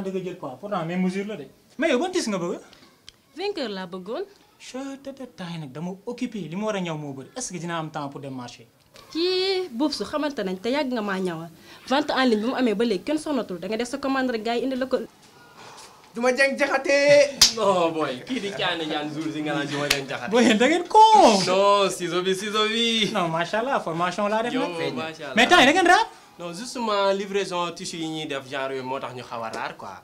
naa da nga jël poids pourtant même mesure la de. mais yow ban tis nga bëgg. vainqueur laa bëggoon. temps yi nag dama occupé li ma war a ñëw moo bëri est-ce que dina am temps pour dem marché. kii boobu su xamante nañ te yàgg nga maa ñawal vente en ligne bi mu amee ba léegi kenn sonnatul da nga def sa commande rek gars yi indi la ko. duma jeng jaxate. non boy kii di caane ñaan jour si nga naan duma jeng jaxate. booy da ngeen con. non ciseau bi. non macha allah formation laa def nag. yow macha allah mais temps yi da ngeen raab. non justement livraison tissu yi ñuy def genre yooyu moo tax ñu xaw a raar quoi.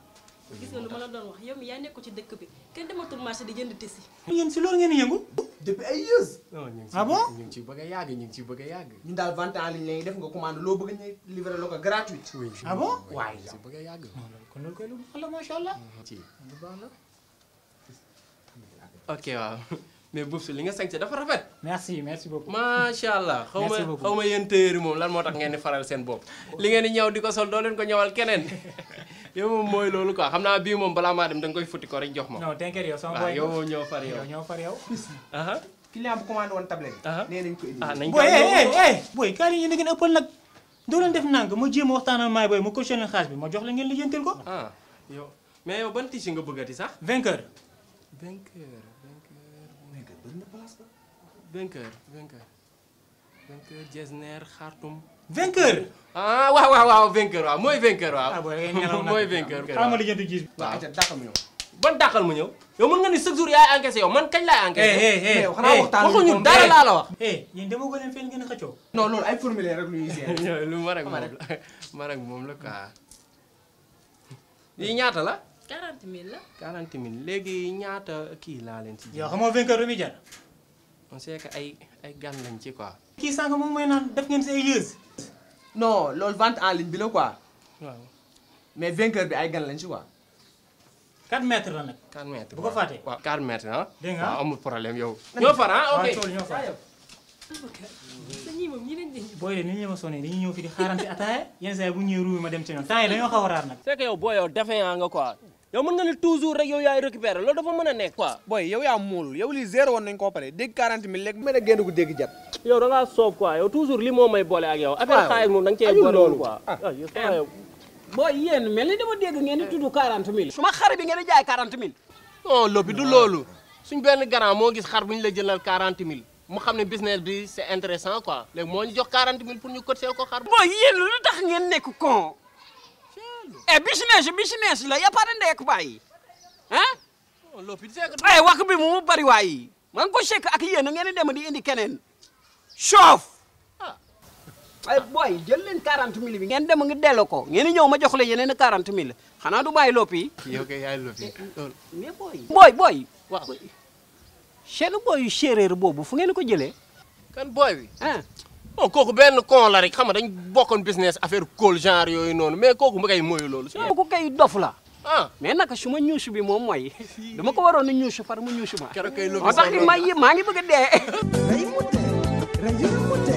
gis nga lu ma la doon wax yow mi yaa nekk ci dëkk bi kenn dematul marché di jënd tissu. yéen si loolu ngeen di yëngu. depuis ay years. non ñu ngi ah bon ñu ngi ciy bëgg a yàgg ñu ngi ciy bëgg a yàgg. ñun daal vente en ligne lañuy def nga commande loo bëgg ñu livrer la ko gratuite. oui ah bon waaye ñu ngi ciy bëgg a yàgg. kon loolu koy lu baax la macha allah. ci ok waaw mais Boubs li nga sañse dafa rafet. merci merci beaucoup. macha allah merci beaucoup xaw ma yéen téyeer yi moom lan moo tax ngeen di faral seen bopp. li ngeen di ñëw di ko sol doo leen ko ñëwal keneen yow moom mooy loolu quoi xam naa bii moom balaa maa dem da nga koy futti ko rek jox ma. non t'inquiète yow sama waaw boy. yow ñoo far yow. ñoo far yow. client bu commandé woon tablette bi. nee nañ ko indi. nañ ko booy booy kaay la yéen a gën a ëppal nag. doo leen def nànk ma jéem a waxtaanal maay booy ma cautionné leen xaalis bi ma jox la ngeen lijjantil ko. yow mais yow ban tissu nga bëggati sax. vainqueur. vainqueur Jesner Khartoum. vainqueur. waaw vainqueur waaw mooy vainqueur waaw. ah booy nelaw nag mooy vainqueur. xaaral ma lijjanti gis. waaw dàqal mu ñëw. ban dàqal mu ñëw. yow mën nga ni chaque jour yaay encaissé yow man kañ laay encaissé. xanaa waxtaan waxuñu dara laa la wax. yéen dama ko leen fenn ngeen a xëccoo. non loolu ay formulaire rek lu ñuy gérer. lu mar ak moom la quoi. lii ñaata la. 40 000 la. 40 000 léegi ñaata kii laa leen ci. yow xamoo vainqueur lu muy jar. on sait que ay gan lañ ci quoi. kii sànq moom mooy naan def ngeen si ay yées. non loolu vente en ligne bi la quoi. waaw. mais vainqueur bi ay gan lañ ci quoi. 4 mètres la nag. 4 mètres bu ko fàttee. waaw 4 mètres ah. dégg nga waaw amul problème yow. ñoo far ah ok ñoo far. te ñii moom ñi leen di. booy de ni ñu ma sonné dañuy ñëw fi di xaarante ataaya yenn saa yi bu ñëwee ruubi ma dem ci ñoom temps yi dañoo xaw a raar nag. c'est que yow booy yow défaillant nga quoi. yow mën nga ni toujours rek yow yaay récupérer loolu dafa mën a nekk quoi. boy yow yaa muul yow lii zéro woon nañ koo pare dégg 40 000 léegi mën a génn gu dégg jat. yow da ngaa soob quoi yow toujours li moo may boole ak yow. affaire xaalis moom da nga cee boole woon quoi. yow booy yéen mel ni dama dégg ngeen di tudd 40 000. suma xar bi ngeen di jaay 40 000. non loppi du loolu. suñ benn grand moo gis xar bu ñu la jëlal 40 000 mu xam ne business bi c'est intéressant quoi léegi moo ñu jox 40 000 pour ñu cotiser ko xar. booy yéen lu tax ngeen nekk con. business la yappaate ndeek bàyyi. ah. loppi c'est que. ay wax bi mu bari waay ma ngi ko sekk ak yéen a ngeen di dem di indi keneen. chauff. ay booy jël leen 40 000 bi ngeen dem ngi delloo ko ngeen ñëw ma jox la yeneen 40 000 xanaa du bàyyi loppi. yow kay yaay loppi loolu. mais booy. booy. waaw. seen booy yu séeréer boobu fu ngeen ko jëlee. kan booy bi. ah. non kooku benn con la rek xam nga dañ bokkoon business affaire kóol genre yooyu noonu mais kooku mu kay mooyu loolu. kooku kay dof la. ah mais naka su ma ñuusu bi moom mooy dama ko waroon a ñuusu far mu ñuusu ma. keroog kay loppi moo tax maa ngi bëgg a dee. Mou Dé.